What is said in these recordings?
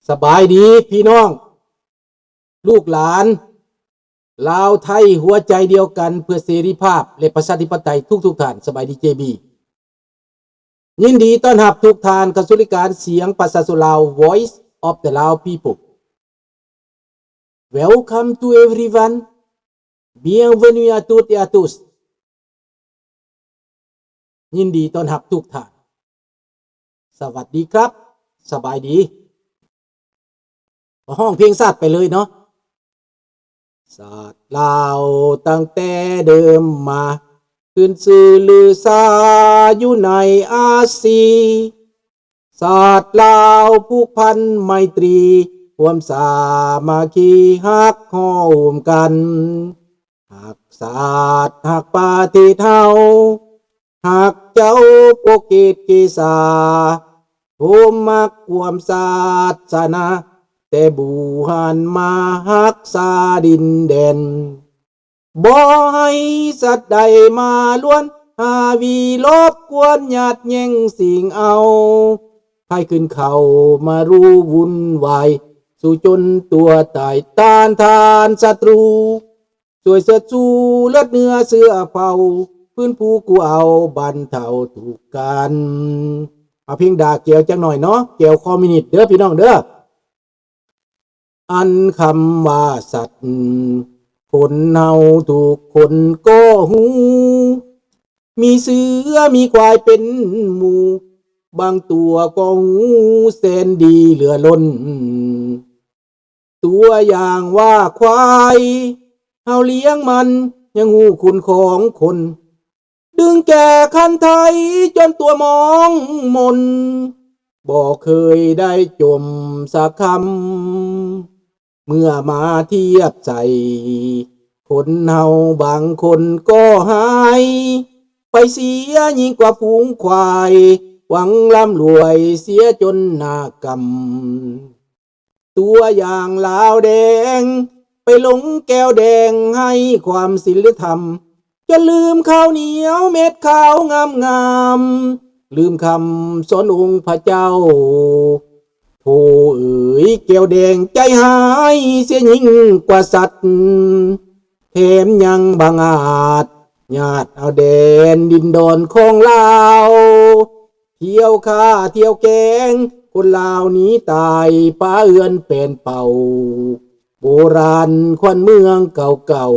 ສະບາຍດີພີ່ນ້ອງ ລູກຫຼານລາວໄທ ຫົວໃຈດຽວກັນເພື່ອເສລີພາບ ແລະ ປະຊາທິປະໄຕທຸກໆທ່ານ. ສະບາຍດີ ເຈບີ. ຍິນດີຕ້ອນຮັບທຸກທ່ານເຂົ້າສູ່ລາຍການສຽງປະຊາຊົນລາວ Voice of the Lao People. Welcome to everyone. Bienvenue à toutes et à tous. ຍິນດີຕ້ອນຮັບທຸກທ່ານ. ສະຫວັດດີຄັບ. ສະບາຍດີ. ກໍຮ້ອງເພງຊາດໄປເລີຍເນາະ. ຊາດລາວຕັ້ງແຕ່ເດີມມາ ຂຶ້ນຊື່ລືຊາຢູ່ໃນອາຊີ. ຊາດລາວຜູກພັນໄມຕຣີ ຮ່ວມສາມັກຄີຮັກຮ່ວມກັນ. ຮັກຊາດຮັກປະເທດເຮົາ ຮັກເຈົ້າປົກເກດເກສາ ໂຮມມັກຮ່ວມສາສະໜາ ແຕ່ບູຮານມາຮັກສາດິນແດນ. ບໍ່ໃຫ້ສັດໃດມາລວນ ຫາວີລົບກວນ ຍາດແຍ່ງຊິງເອົາ ໃຜຂຶ້ນເຂົ້າມາຮູ້ວຸ່ນວາຍ ສູ້ຈົນຕົວຕາຍ ຕ້ານທານສັດຕູ ຊ່ວຍເຊີດຊູເລືອດເນື້ອເຊື້ອເຜົ່າ ຟື້ນຟູກູ້ເອົາບັນເທົາທຸກກັນ. ເອົາເພງດ່າແກວຈັກໜ້ອຍເນາະ ແກວຄອມມິວນິດເດີພີ່ນ້ອງເດີ. ອັນຄຳວ່າສັດ ຄົນເຮົາທຸກຄົນກໍຮູ້ ມີເສືອມີຄວາຍເປັນໝູ່ ບາງຕົວກໍຮູ້ແສນດີເຫຼືອລົ້ນ. ຕົວຢ່າງວ່າຄວາຍ ເຮົາລ້ຽງມັນຍັງຮູ້ຄຸນຂອງຄົນ ດຶງແກ່ຄັນໄທຈົນຕົວມອງມົນ ບໍ່ເຄີຍໄດ້ຈົ່ມສັກຄຳ. ເມື່ອມາທຽບໃສ່ ຄົນເຮົາບາງຄົນກໍຫາຍ ໄປເສຍຍິ່ງກວ່າຝູງຄວາຍ ຫວັງລ່ຳລວຍເສຍຈົນໜ້າກຳ. ຕົວຢ່າງລາວແດງ ໄປຫຼົງແກ້ວແດງໃຫ້ຄວາມສິນລະທຳ ຈົນລືມເຂົ້າໜຽວເມັດຂາວງາມໆ ລືມຄຳສອນອົງພະເຈົ້າ. ໂພເອີຍ ແກ້ວແດງໃຈຮ້າຍເສຍຍິ່ງກວ່າສັດ ແຖມຍັງບັງອາດຍາດເອົາແດນດິນດອນຂອງລາວ ທ່ຽວຂ້າທ່ຽວແກງ ຄົນລາວໜີຕາຍ ປະເຮືອນແປນເປົ່າ ໂບລານຂວັນເມືອງເກົ່າ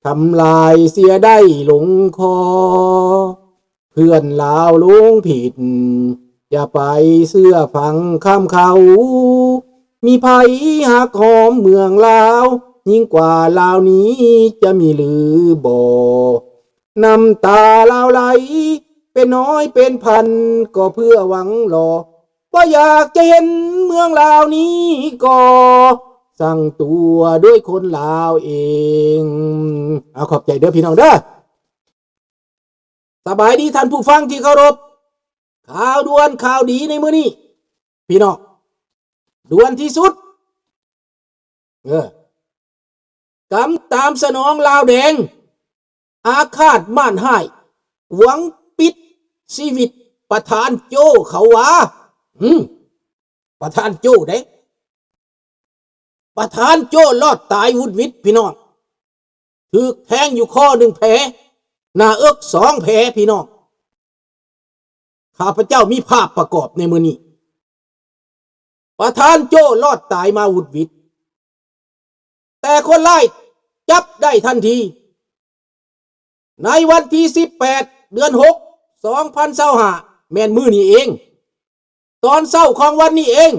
ໆ ທຳລາຍເສຍໄດ້ລົງຄໍ. ເພື່ອນລາວຫຼົງຜິດ ຢ່າໄປເຊື່ອຟັງຄຳເຂົາ ມີໃຜຮັກຫອມເມືອງລາວ ຍິ່ງກວ່າລາວນີ້ຈະມີຫຼືບໍ່? ນ້ຳຕາລາວໄຫຼ ເປັນຮ້ອຍເປັນພັນ ກໍເພື່ອຫວັງລໍ ບໍ່ຢາກຈະເຫັນເມືອງລາວນີ້ກໍ ສ້າງຕົວດ້ວຍຄົນລາວເອງ. ເອົາ ຂອບໃຈເດີພີ່ນ້ອງເດີ. ສະບາຍດີທ່ານຜູ້ຟັງທີ່ເຄົາລົບ. ຂ່າວດ່ວນຂ່າວດີໃນມື້ນີ້ ພີ່ນ້ອງ ດ່ວນທີ່ສຸດ ເອີ ກຳຕາມສະໜອງລາວແດງ ອາຄາດມ້ານຮ້າຍ ຫວັງປິດຊີວິດປະທານໂຈ້ເຂົາວ່າ. ອືມ ປະທານໂຈ້ເດ້ ປະທານໂຈ້ລອດຕາຍຫວຸດຫວິດພີ່ນ້ອງ ຖືກແທງຢູ່ຄໍໜຶ່ງແຜ ໜ້າເອິກສອງແຜພີ່ນ້ອງ. ຂ້າພະເຈົ້າມີພາບປະກອບໃນມື້ນີ້ ປະທານໂຈ້ລອດຕາຍມາຫວຸດຫວິດ ແຕ່ຄົນຮ້າຍຈັບໄດ້ທັນທີ ໃນວັນທີສິບແປດ ເດືອນຫົກ ສອງພັນຊາວຫ້າ ແມ່ນມື້ນີ້ເອງ ຕອນເຊົ້າຂອງວັນນີ້ເອງ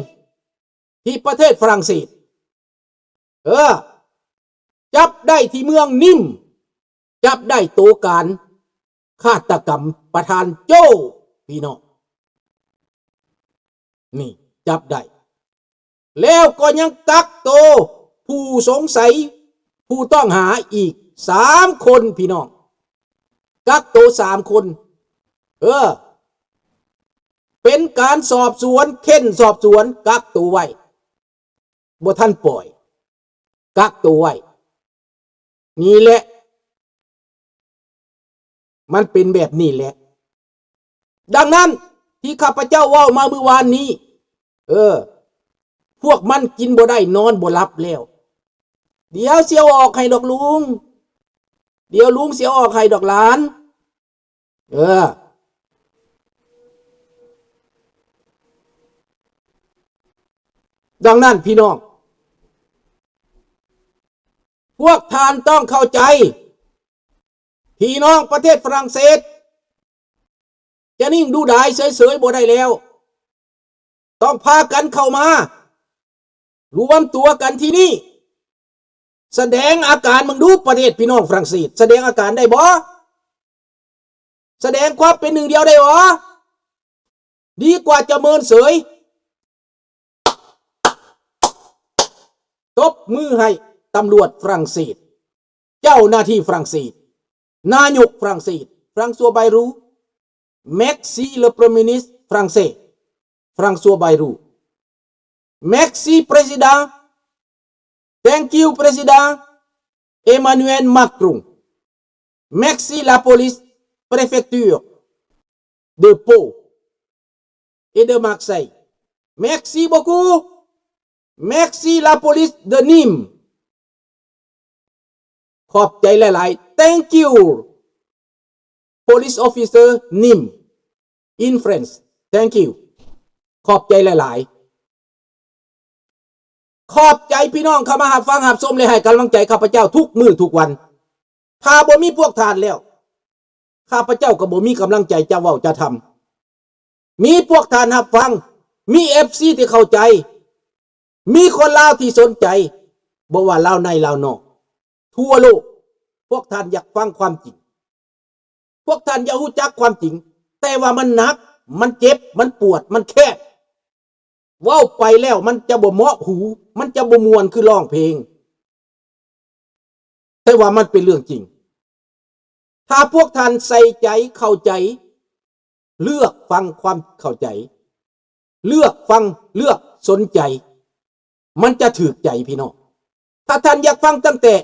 ທີ່ປະເທດຝຣັ່ງເສດ ເອີ ຈັບໄດ້ທີ່ເມືອງນິມ ຈັບໄດ້ໂຕການຄາດຕະກຳປະທານໂຈ້ ພີ່ນ້ອງ ນີ້ ຈັບໄດ້ ແລ້ວກໍຍັງກັກໂຕຜູ້ສົງໄສ ຜູ້ຕ້ອງຫາອີກສາມຄົນ ພີ່ນ້ອງ ກັກໂຕສາມຄົນ ເອີ ເປັນການສອບສວນ ເຄົ້ນສອບສວນ ກັກໂຕໄວ້ ບໍ່ທັນປ່ອຍ ກັກໂຕໄວ້ ນີ້ແຫຼະ ມັນເປັນແບບນີ້ແຫຼະ. ດັ່ງນັ້ນ ທີ່ຂ້າພະເຈົ້າເວົ້າມາມື້ວານນີ້ ເອີ ພວກມັນກິນບໍ່ໄດ້ນອນບໍ່ຫຼັບແລ້ວ. ດຽວຊິເອົາອອກໃຫ້ດອກລຸງ, ດຽວລຸງຊິເອົາອອກໃຫ້ດອກຫຼານ. ເອີ ດັ່ງນັ້ນພີ່ນ້ອງ, ພວກທ່ານຕ້ອງເຂົ້າໃຈ, ພີ່ນ້ອງປະເທດຝຣັ່ງເສດ ຈະນິ່ງດູດາຍເສີຍໆບໍ່ໄດ້ແລ້ວ. ຕ້ອງພາກັນເຂົ້າມາລວມຕົວກັນທີ່ນີ້. ສະແດງອາການເບິ່ງດູ, ປະເທດພີ່ນ້ອງຝຣັ່ງເສດ ສະແດງອາການໄດ້ບໍ່? ສະແດງຄວາມເປັນໜຶ່ງດຽວໄດ້ບໍ່? ດີກວ່າຈະເມີນເສີຍ. ຕົບມືໃຫ້ຕຳຫຼວດຝຣັ່ງເສດ, ເຈົ້າໜ້າທີ່ຝຣັ່ງເສດ, ນາຍົກຝຣັ່ງເສດ François Bayrou. Merci le Premier ministre français François Bayrou. Merci Président. Thank you Président Emmanuel Macron. Merci la police, préfecture de Pau et de Marseille. Merci beaucoup. Merci la police de Nîmes. ຂອບໃຈຫຼາຍໆ. Thank you police officer Nîmes in France. Thank you. ຂອບໃຈຫຼາຍໆ. ຂອບໃຈພີ່ນ້ອງເຂົ້າມາຮັບຟັງຮັບຊົມ ແລະ ໃຫ້ກຳລັງໃຈຂ້າພະເຈົ້າທຸກມື້ທຸກວັນ. ຖ້າບໍ່ມີພວກທ່ານແລ້ວ, ຂ້າພະເຈົ້າກໍບໍ່ມີກຳລັງໃຈຈະເວົ້າຈະທຳ. ມີພວກທ່ານຮັບຟັງ, ມີເອັຟຊີທີ່ເຂົ້າໃຈ, ມີຄົນລາວທີ່ສົນໃຈ, ບໍ່ວ່າລາວໃນລາວນອກ, ທົ່ວໂລກ, ພວກທ່ານຢາກຟັງຄວາມຈິງ. ພວກທ່ານຢາກຮູ້ຈັກຄວາມຈິງ, ແຕ່ວ່າມັນໜັກ, ມັນເຈັບ, ມັນປວດ, ມັນແຄບ. ເວົ້າໄປແລ້ວມັນຈະບໍ່ເໝາະຫູ, ມັນຈະບໍ່ມ່ວນຄືຮ້ອງເພງ. ແຕ່ວ່າມັນເປັນເລື່ອງຈິງ. ຖ້າພວກທ່ານໃສ່ໃຈເຂົ້າໃຈ, ເລືອກຟັງຄວາມເຂົ້າໃຈ, ເລືອກຟັງ, ເລືອກສົນໃຈ, ມັນຈະຖືກໃຈພີ່ນ້ອງ. ຖ້າທ່ານຢາກຟັງຕັ້ງແຕ່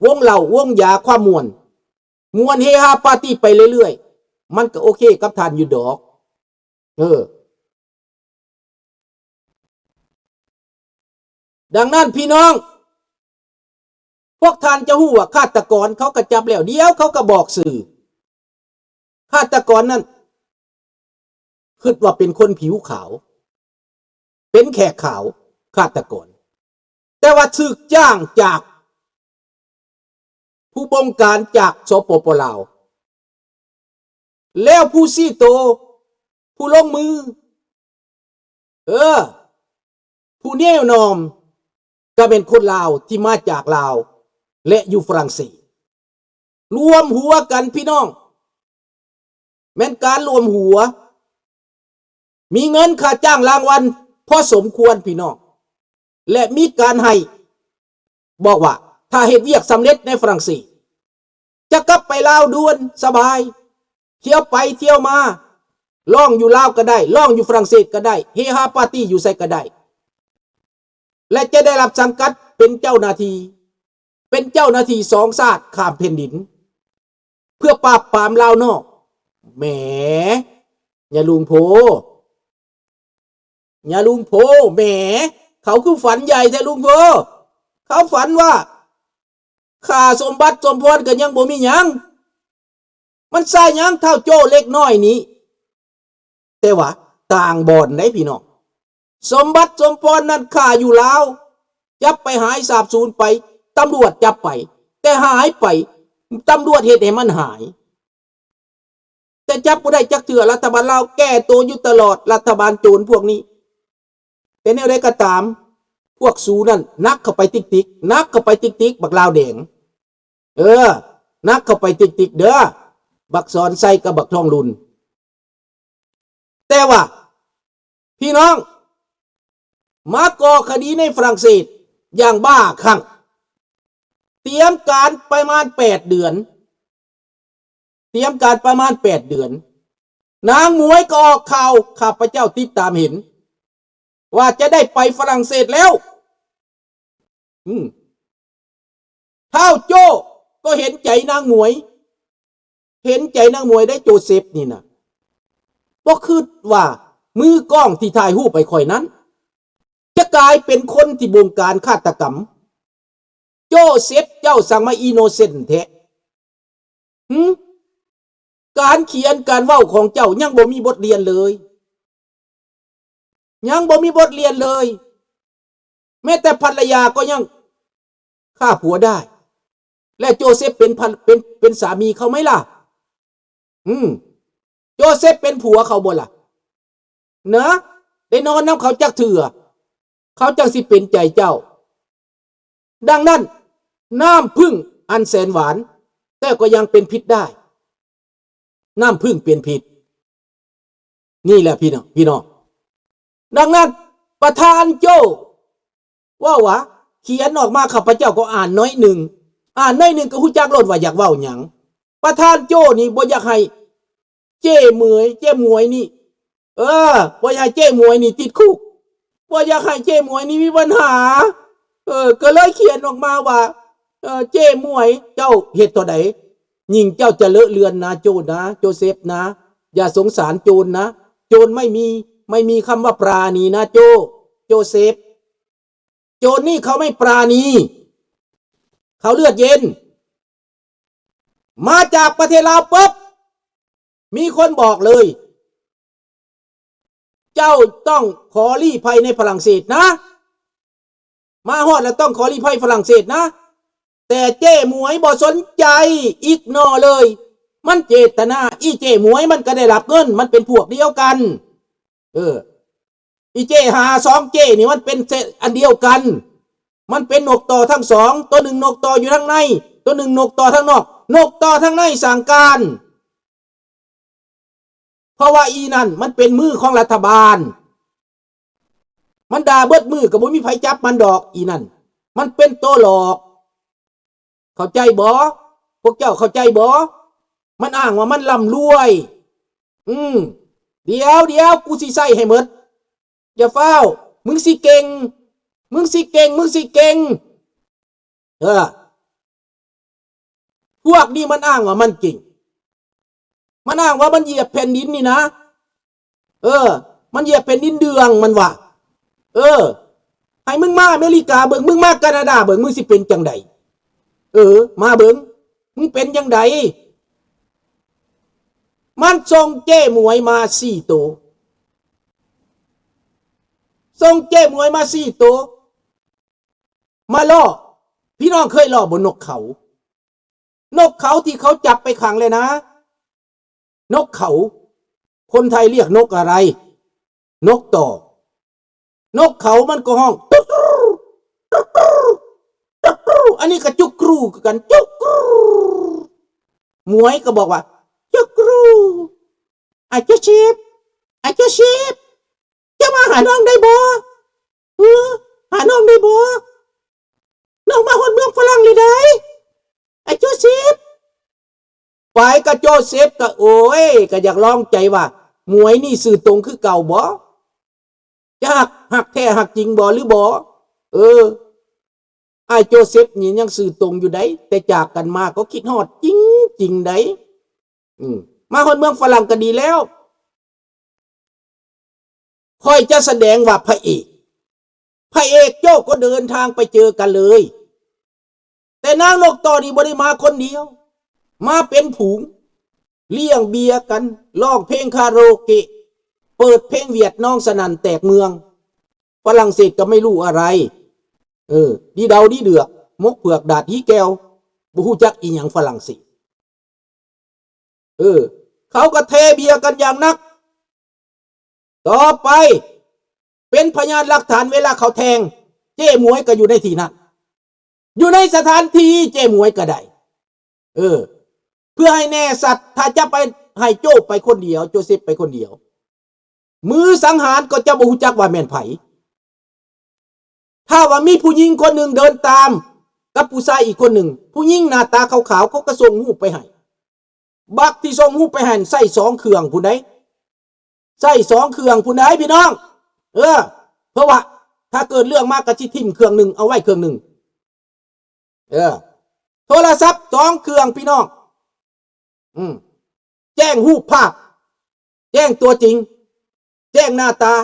ວົງເຫຼົ້າ, ວົງຢາ, ຄວາມມ່ວນ, ມ່ວນເຮຮາປາຕີ້ໄປເລື້ອຍໆ, ມັນກໍໂອເຄກັບທ່ານຢູ່ດອກ. ເອີ. ດັ່ງນັ້ນພີ່ນ້ອງ, ພວກທ່ານຈະຮູ້ວ່າຄາດຕະກອນເຂົາກໍຈັບແລ້ວ, ດຽວເຂົາກໍບອກຊື່. ຄາດຕະກອນນັ້ນຄິດວ່າເປັນຄົນຜິວຂາວ, ເປັນແຂກຂາວ, ຄາດຕະກອນ, ແຕ່ວ່າຖືກຈ້າງຈາກ ຜູ້ບົງການຈາກ ສປປ ລາວ ແລ້ວຜູ້ຊີ້ໂຕ ຜູ້ລົງມື ເອີ ຜູ້ແນະນຳ ກໍແມ່ນຄົນລາວທີ່ມາຈາກລາວ ແລະ ຢູ່ຝຣັ່ງເສດ ລວມຫົວກັນພີ່ນ້ອງ. ແມ່ນການລວມຫົວ ມີເງິນຄ່າຈ້າງລາງວັນພໍສົມຄວນພີ່ນ້ອງ ແລະ ມີການໃຫ້ ບອກວ່າຖ້າເຮັດວຽກສຳເລັດໃນຝຣັ່ງເສດ ຈະກັບໄປລາວດ່ວນສະບາຍ ທ່ຽວໄປທ່ຽວມາ ຮ້ອງຢູ່ລາວກໍໄດ້ ຮ້ອງຢູ່ຝຣັ່ງເສດກໍໄດ້ ເຮຮາປາຕີ້ຢູ່ໃສກໍໄດ້ ແລະ ຈະໄດ້ຮັບສັງກັດເປັນເຈົ້າໜ້າທີ່ ເປັນເຈົ້າໜ້າທີ່ສອງຊາດຂ້າມແຜ່ນດິນ ເພື່ອປາບປາມລາວນອກ. ແໝ ຍາລຸງໂພ ຍາລຸງໂພ ແໝ ເຂົາຄືຝັນໃຫຍ່ແທ້ລຸງໂພ. ເຂົາຝັນວ່າຂ້າສົມບັດສົມພອນກໍຍັງບໍ່ມີຫຍັງ ມັນໃຊ້ຫຍັງທ້າວໂຈ້ເລັກນ້ອຍນີ້ ແຕ່ວ່າຕ່າງບ່ອນໃດ໋ພີ່ນ້ອງ. ສົມບັດສົມພອນນັ້ນຂ້າຢູ່ລາວ ຈັບໄປຫາຍສາບສູນໄປ ຕຳຫຼວດຈັບໄປ ແຕ່ຫາຍໄປ ຕຳຫຼວດເຮັດໃຫ້ມັນຫາຍ ແຕ່ຈັບບໍ່ໄດ້ຈັກເທື່ອ. ລັດຖະບານລາວແກ້ໂຕຢູ່ຕະຫຼອດ ລັດຖະບານໂຈນພວກນີ້. ແຕ່ແນວໃດກໍຕາມ ພວກສູນັ້ນໜັກເຂົ້າໄປຕິກໆ ໜັກເຂົ້າໄປຕິກໆ ບັກລາວແດງ. ເອີ ໜັກເຂົ້າໄປຕິກໆເດີ້ ບັກສອນໄຊກັບບັກທອງລຸນ. ແຕ່ວ່າພີ່ນ້ອງມາກໍ່ຄະດີໃນຝຣັ່ງເສດຢ່າງບ້າຄື້ມ ຕຽມການປະມານແປດເດືອນ ຕຽມການປະມານແປດເດືອນ ນາງໝວຍກໍອອກຂ່າວ ຂ້າພະເຈົ້າຕິດຕາມເຫັນ ວ່າຈະໄດ້ໄປຝຣັ່ງເສດແລ້ວ. ອືມ ທ້າວໂຈ້ກໍເຫັນໃຈນາງໝວຍ ເຫັນໃຈນາງໝວຍໄດ້ ໂຈເຊັບນີ້ນະ. ບໍ່ຄິດວ່າມືກ້ອງທີ່ຖ່າຍຮູບໃຫ້ຂ້ອຍນັ້ນ ຈະກາຍເປັນຄົນທີ່ບົງການຄາດຕະກຳ. ໂຈເຊັບ ເຈົ້າຊ່າງມາອິນໂນເຊັນແທ້. ຫື? ການຂຽນການເວົ້າຂອງເຈົ້າຍັງບໍ່ມີບົດຮຽນເລີຍ. ຍັງບໍ່ມີບົດຮຽນເລີຍ. ແມ້ແຕ່ພັນລະຍາກໍຍັງຂ້າຜົວໄດ້. ແລະໂຈເຊັບເປັນພັນ ເປັນ ເປັນສາມີເຂົາໄໝລະ? ອືມ ໂຈເຊັບເປັນຜົວເຂົາບໍ່ລະ? ນະ ໄດ້ນອນນຳເຂົາຈັກເທື່ອ ເຂົາຈັ່ງຊິເປັນໃຈເຈົ້າ. ດັ່ງນັ້ນ ນ້ຳຜຶ້ງອັນແສນຫວານ ແຕ່ກໍຍັງເປັນພິດໄດ້. ນ້ຳຜຶ້ງເປັນພິດ. ນີ້ແຫຼະພີ່ນ້ອງ ພີ່ນ້ອງ. ດັ່ງນັ້ນ ປະທານໂຈ້ເວົ້າວ່າ ຂຽນອອກມາ ຂ້າພະເຈົ້າກໍອ່ານໜ້ອຍໜຶ່ງ, ອ່ານໜ້ອຍໜຶ່ງກໍຮູ້ຈັກໂລດວ່າຢາກເວົ້າຫຍັງ. ປະທານໂຈ້ນີ້ບໍ່ຢາກໃຫ້ເຈ້ເໝືອຍ ເຈ້ໝວຍນີ້ ເອີ ບໍ່ຢາກໃຫ້ເຈ້ໝວຍນີ້ຕິດຄຸກ, ບໍ່ຢາກໃຫ້ເຈ້ໝວຍນີ້ມີບັນຫາ. ເອີ ກໍເລີຍຂຽນອອກມາວ່າ ເອີ ເຈ້ໝວຍ ເຈົ້າເຮັດທໍ່ໃດ? ຍິ່ງເຈົ້າຈະເລາະເລື່ອນນະ ໂຈ້ນະ ໂຈເຊັບນະ, ຢ່າສົງສານໂຈນນະ. ໂຈນໄມ່ມີ ໄມ່ມີຄຳວ່າປານີນະ ໂຈ້ ໂຈເຊັບ. ໂຈນນີ້ເຂົາໄມ່ປານີ, ເຂົາເລືອດເຢັນ. ມາຈາກປະເທດລາວປຶບ ມີຄົນບອກເລີຍ ເຈົ້າຕ້ອງຂໍລີ້ໄພໃນຝຣັ່ງເສດນະ, ມາຮອດແລ້ວຕ້ອງຂໍລີ້ໄພຝຣັ່ງເສດນະ. ແຕ່ເຈ້ໝວຍບໍ່ສົນໃຈ ອິກນໍເລີຍ. ມັນເຈດຕະນາ ອີເຈ້ໝວຍມັນກໍໄດ້ຮັບເງິນ, ມັນເປັນພວກດຽວກັນ. ເອີ ອີເຈ້ຫາສອງເຈ້ນີ້ມັນເປັນເຊ- ອັນດຽວກັນ. ມັນເປັນນົກຕໍ່ທັງສອງ, ໂຕໜຶ່ງນົກຕໍ່ຢູ່ທາງໃນ, ໂຕໜຶ່ງນົກຕໍ່ທາງນອກ, ນົກຕໍ່ທາງໃນສ້າງການ. ເພາະວ່າອີນັ້ນມັນເປັນມືຂອງລັດຖະບານ, ມັນດ່າເບິດມື້ກໍບໍ່ມີໃຜຈັບມັນດອກ. ອີນັ້ນມັນເປັນໂຕຫຼອກ. ເຂົ້າໃຈບໍ່? ພວກເຈົ້າເຂົ້າໃຈບໍ່? ມັນອ້າງວ່າມັນລ່ຳລວຍ. ອືມ ດຽວ ດຽວ ກູຊິໃຊ້ໃຫ້ໝົດ. ຢ່າຟ້າວ ມຶງຊິເກັ່ງ ມຶງຊິເກັ່ງ ມຶງຊິເກັ່ງ. ເອີ ພວກນີ້ມັນອ້າງວ່າມັນເກັ່ງ, ມັນອ້າງວ່າມັນຢຽບແຜ່ນດິນນີ້ນະ. ເອີ ມັນຢຽບແຜ່ນດິນເດືອງ ມັນວ່າ. ເອີ ໃຫ້ມຶງມາອາເມລິກາເບິ່ງ, ມຶງມາການາດາເບິ່ງ, ມຶງຊິເປັນຈັ່ງໃດ? ເອີ ມາເບິ່ງ ມຶງເປັນຈັ່ງໃດ? ມັນສົ່ງເຈ້ໝວຍມາສີ່ໂຕ, ສົ່ງເຈ້ໝວຍມາສີ່ໂຕ ມາລໍ້. ພີ່ນ້ອງເຄີຍລໍ້ບໍ່ນົກເຂົາ? ນົກເຂົາທີ່ເຂົາຈັບໄປຂັງແລ້ວນະ. ນົກເຂົາ ຄົນໄທລຽກນົກອະໄລ? ນົກຕໍ່. ນົກເຂົາມັນກໍຮ້ອງ ຕຸກຣູ ຕຸກຣູ ຕຸກຣູ. ອັນນີ້ກໍຈຸກກຣູຄືກັນ ຈຸກກຣູ. ໝວຍກໍບອກວ່າ ຈຸກກຣູ ອ້າຍໂຈເຊັບ ອ້າຍໂຈເຊັບ ເຈົ້າມາຫານ້ອງໄດ້ບໍ່? ເອີ ຫານ້ອງໄດ້ບໍ່? ນ້ອງມາຮອດເມືອງຝຣັ່ງແລ້ວໃດ໋ ອ້າຍໂຈເຊັບ. ໄປກະໂຈເຊັບກະ ໂອ້ຍ ກະຢາກລອງໃຈວ່າ ໝວຍນີ້ຊື່ຕົງຄືເກົ່າບໍ່? ຈະຮັກ ຮັກແທ້ຮັກຈິງບໍ່ ຫຼືບໍ່? ເອີ ອ້າຍໂຈເຊັບນີ້ຍັງຊື່ຕົງຢູ່ໃດ໋ ແຕ່ຈາກກັນມາກໍຄິດຮອດຈິງໆໃດ໋. ອືມ ມາຮອດເມືອງຝຣັ່ງກໍດີແລ້ວ. ຂ້ອຍຈະສະແດງວ່າພະເອກ ພະເອກໂຈ້ກໍເດີນທາງໄປເຈີກັນເລີຍ. ແຕ່ນາງນົກຕໍ່ນີ້ບໍ່ໄດ້ມາຄົນດຽວ, ມາເປັນຝູງ, ລ້ຽງເບຍກັນ, ຮ້ອງເພງຄາໂຣເກະ, ເປີດເພງຫວຽດນອງສະໜັ່ນແຕກເມືອງ. ຝຣັ່ງເສດກໍໄມ່ຮູ້ອະໄລ, ເອີ, ດີເດົາດີເດືອກ, ໝົກເຜືອກດາດຮີແກ້ວ, ບໍ່ຮູ້ຈັກອີ່ຫຍັງຝຣັ່ງເສດ. ເອີ ເຂົາກໍເທເບຍກັນຢ່າງໜັກ. ຕໍ່ໄປເປັນພະຍານຫຼັກຖານ ເວລາເຂົາແທງ ເຈ້ໝວຍກໍຢູ່ໃນທີ່ນັ້ນ, ຢູ່ໃນສະຖານທີ່ເຈ້ໝວຍກໍໄດ້. ເອີ ເພື່ອໃຫ້ແນ່ຊັດ, ຖ້າຈະໄປໃຫ້ໂຈ້ໄປຄົນດຽວ, ໂຈເຊັບໄປຄົນດຽວ, ມືສັງຫານກໍຈະບໍ່ຮູ້ຈັກວ່າແມ່ນໃຜ. ຖ້າວ່າມີຜູ້ຍິງຄົນໜຶ່ງເດີນຕາມກັບຜູ້ຊາຍອີກຄົນໜຶ່ງ, ຜູ້ຍິງໜ້າຕາຂາວໆ ເຂົາກໍສົ່ງຮູບໄປໃຫ້. ບັກທີ່ສົ່ງຮູບໄປໃຫ້ນັ້ນໃຊ້ສອງເຄື່ອງພຸ້ນໃດ໋, ໃຊ້ສອງເຄື່ອງພຸ້ນໃດ໋ ພີ່ນ້ອງ. ເອີ ເພາະວ່າຖ້າເກີດເລື່ອງມາກໍຊິຖິ້ມເຄື່ອງໜຶ່ງ ເອົາໄວ້ເຄື່ອງໜຶ່ງ. ເອີ ໂທລະສັບສອງເຄື່ອງ ພີ່ນ້ອງ. ອືມ ແຈ້ງຮູບພາບ, ແຈ້ງຕົວຈິງ, ແຈ້ງໜ້າຕາ,